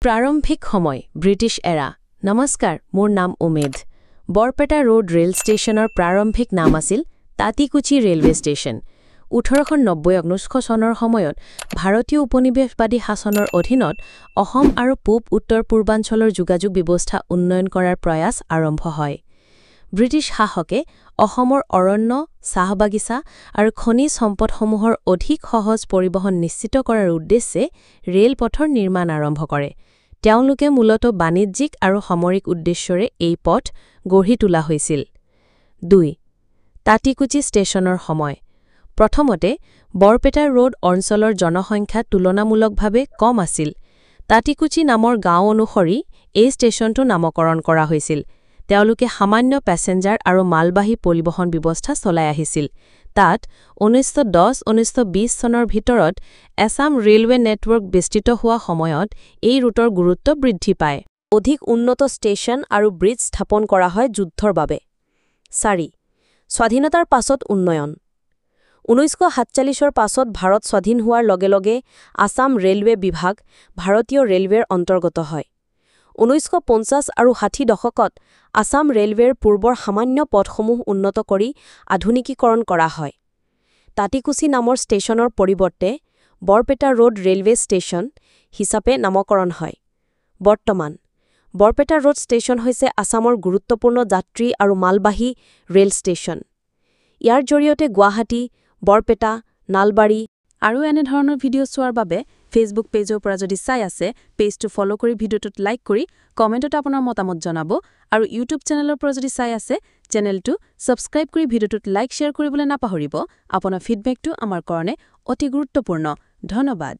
প্ৰাৰম্ভিক সময়, ব্ৰিটিছ এৰা। নমস্কাৰ, মোৰ নাম উমেদ। বৰপেটা ৰোড ৰেল ষ্টেচনৰ প্ৰাৰম্ভিক নাম আছিল তাঁতিকুচি ৰেলৱে ষ্টেচন। 1890 1900 চনৰ সময়ত ভাৰতীয় উপনিৱেশবাদী শাসনৰ অধীনত অসম আৰু পূব উত্তৰ পূৰ্বাঞ্চলৰ যোগাযোগ ব্যৱস্থা উন্নয়ন কৰাৰ প্ৰয়াস আৰম্ভ হয়। ব্ৰিটিছ শাসকে অসমৰ অৰণ্য, চাহ বাগিচা আৰু খনিজ সম্পদসমূহৰ অধিক সহজ পৰিবহণ নিশ্চিত কৰাৰ উদ্দেশ্যে ৰেলপথৰ নিৰ্মাণ আৰম্ভ কৰে। তেওঁলোকে মূলতঃ বাণিজ্যিক আৰু সামৰিক উদ্দেশ্যৰে এই পথ গঢ়ি তোলা হৈছিল। 2, তাঁতিকুচি ষ্টেচনৰ সময়। প্ৰথমতে বৰপেটা ৰোড অঞ্চলৰ জনসংখ্যা তুলনামূলকভাৱে কম আছিল। তাঁতিকুচি নামৰ গাঁও অনুসৰি এই ষ্টেচনটো নামকৰণ কৰা হৈছিল। তেওঁলোকে সামান্য পেছেঞ্জাৰ আৰু মালবাহী পৰিবহণ ব্যৱস্থা চলাই আহিছিল। তাত 1910 1920 চনৰ ভিতৰত এছাম ৰেলৱে নেটৱৰ্ক বিস্তৃত হোৱা সময়ত এই ৰুটৰ গুৰুত্ব বৃদ্ধি পায়। অধিক উন্নত ষ্টেচন আৰু ব্ৰিজ স্থাপন কৰা হয় যুদ্ধৰ বাবে। 4, স্বাধীনতাৰ পাছত উন্নয়ন। 1947ৰ পাছত ভাৰত স্বাধীন হোৱাৰ লগে লগে আছাম ৰেলৱে বিভাগ ভাৰতীয় ৰেলৱেৰ অন্তৰ্গত হয়। 1950 আৰু 60 দশকত আছাম ৰেলৱেৰ পূৰ্বৰ সামান্য পথসমূহ উন্নত কৰি আধুনিকীকৰণ কৰা হয়। তাঁতিকুচি নামৰ ষ্টেচনৰ পৰিৱৰ্তে বৰপেটা ৰোড ৰেলৱে ষ্টেচন হিচাপে নামকৰণ হয়। বৰ্তমান বৰপেটা ৰোড ষ্টেচন হৈছে আছামৰ গুৰুত্বপূৰ্ণ যাত্ৰী আৰু মালবাহী ৰেল ষ্টেচন। ইয়াৰ জৰিয়তে গুৱাহাটী, বৰপেটা, নলবাৰী আৰু এনেধৰণৰ ভিডিঅ' চোৱাৰ বাবে ফেচবুক পেজৰ পৰা যদি চাই আছে, পেজটো ফ'ল' কৰি ভিডিঅ'টোত লাইক কৰি কমেণ্টত আপোনাৰ মতামত জনাব আৰু ইউটিউব চেনেলৰ পৰা যদি চাই আছে, চেনেলটো ছাবস্ক্ৰাইব কৰি ভিডিঅ'টোত লাইক, শ্বেয়াৰ কৰিবলৈ নাপাহৰিব। আপোনাৰ ফিডবেকটো আমাৰ কাৰণে অতি গুৰুত্বপূৰ্ণ। ধন্যবাদ।